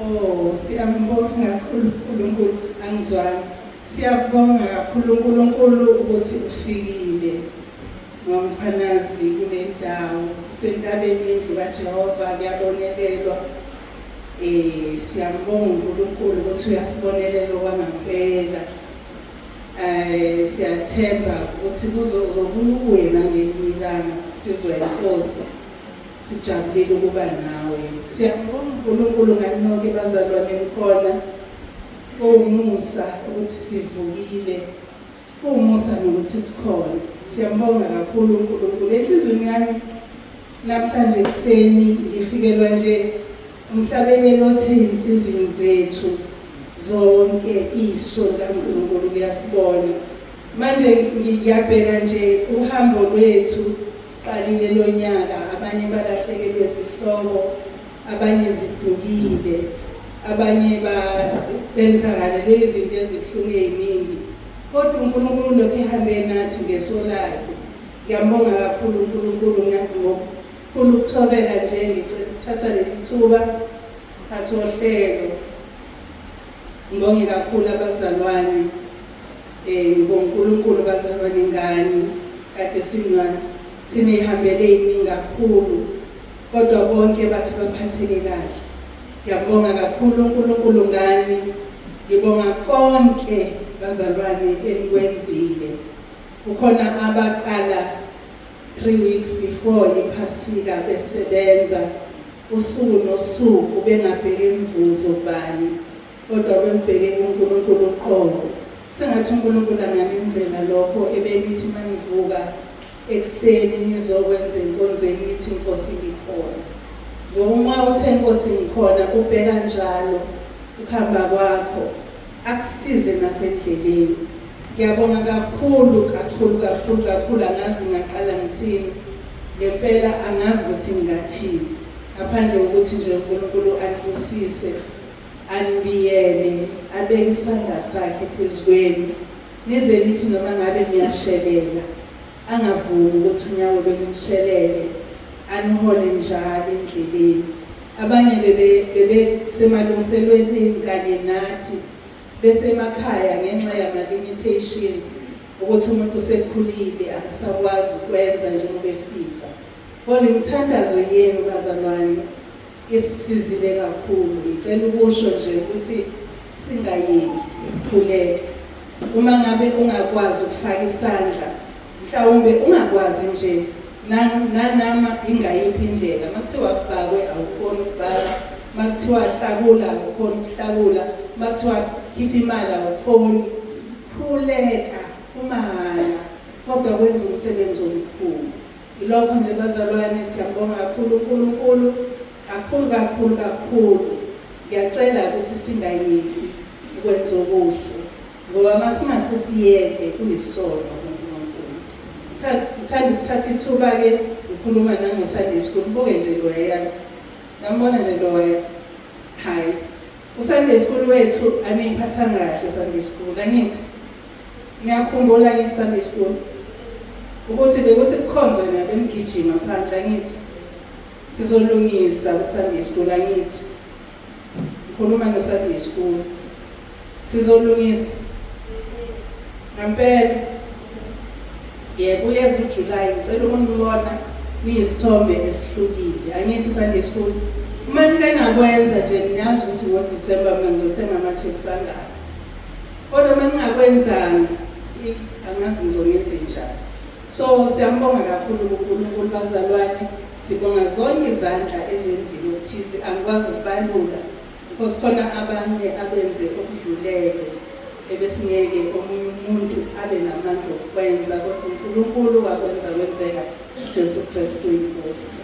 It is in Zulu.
Oh, siyambonga kakhulu uNkulunkulu angizwani. Siyabonga kakhulu uNkulunkulu ukuthi ufikile ngoMkhwanazi kule ndawo. Sentabeni yendlu kaJehova kuyabonelelwa. Siyambonga uNkulunkulu ukuthi uyasibonelela okwangampela. Siyathemba ukuthi kuzobuye nangelinye ilanga sizwe inkosi. Sijabulile ukuba nawe. Siyambonga uNkulunkulu ngani nonke bazalwane nikhona. Kuwumusa ukuthi sivukile. Kuwumusa nokuthi sikhona. Siyambonga kakhulu uNkulunkulu. Enhliziyweni yami namhlanje ekuseni ngifikelwa nje umhlabelelo othi insizini zethu zonke iso likaNkulunkulu liyasibona. Manje ngiyabheka nje uhambo lwethu siqalile lonyaka abanye balahlekelwe zihloko abanye zidukile abanye benzakalelwe izinto ezibuhlungu eziningi kodwa uNkulunkulu lokhu ehambe nathi ngeso lakhe. Ngiyambonga kakhulu uNkulunkulu ngokukhulu ukuthobeka nje ngicela ukuthatha leli thuba mphathi wohlelo ngibonge kakhulu abazalwane. Ngibonga uNkulunkulu bazalwane ngani kade singa sinihambele iningi kakhulu kodwa bonke bathi baphatheke kahle. Ngiyabonga kakhulu uNkulunkulu ngani. Ngibonga konke bazalwane enikwenzile. Kukhona abaqala 3 weeks before iphasika besebenza usuku nosuku bengabheki imvuzo bani kodwa bembheke kuNkulunkulu uqobo. Sengathi uNkulunkulu anganenzela lokho ebenithi manivuka ekuseni nizokwenza enkonzweni nithi Nkosi ngikhona. Ngoba uma uthe Nkosi ngikhona ubheka njalo ukuhamba kwakho akusize nasendleleni. Ngiyabonga kakhulu kakhulu kakhulu kakhulu angazi ngaqala ngithini ngempela angazi ukuthi ngingathini ngaphandle kokuthi nje uNkulunkulu anibusise anibiyele abeke isandla sakhe phezu kwenu nize nithi noma ngabe niyashelela angavumi ukuthi unyawo lwenu lushelele anihole njalo endleleni abanye bebe bebesemalungiselweni kanye nathi besemakhaya ngenxa yama-limitations ukuthi umuntu usekhulile akasakwazi ukwenza njengoba efisa kodwa imithandazo yenu bazalwane isisizile kakhulu. Ngicela ukusho nje ukuthi singayeki ukukhuleka. Uma ngabe ungakwazi ukufaka isandla, mhlawumbe ungakwazi nje nanama ingayiphi indlela. Makuthiwa kubhakwe awukhoni ukubhaka, makuthiwa hlakula awukhoni ukuhlakula, makuthiwa khipha imali awukhoni. Khuleka kumahhala kodwa kwenza umsebenzi omkhulu. Yilokho nje bazalwane siyambonga kakhulu uNkulunkulu kakhulu kakhulu kakhulu. Ngiyacela ukuthi singayeki ukwenza okuhle ngoba masingase siyeke kuyisono kuNkulunkulu. Ngithanda ukuthatha ithuba-ke ngikhuluma nango-Sunday school. Mbuke nje loyana. Nambona nje loya. Hayi. USunday school wethu aniyiphathanga kahle Sunday school angithi. Ngiyakhumbula ngithi Sunday school ukuthi bekuthi kukhonzwe nabemgijima phandle angithi sizolungisa ku-Sunday school angithi ngikhuluma no-Sunday school sizolungisa ngampela yebo uyeza uJuly ngicela ukunibona niyisithombe esihlukile angithi Sunday school uma nike nakwenza nje niyazi ukuthi ngoDisemba mina ngizothenga ama-chips angaka Kodwa uma ningakwenzanga angazi ngizongenze njani. So siyambonga kakhulu kuNkulunkulu bazalwane, sibonga zonke izandla ezenzile okuthize angikwazi ukubalula because khona abanye abenze okudlulele ebesingeke omunye umuntu abe namandla okukwenza kodwa uNkulunkulu wakwenza kwenzeka Jesu Kristu inkosi.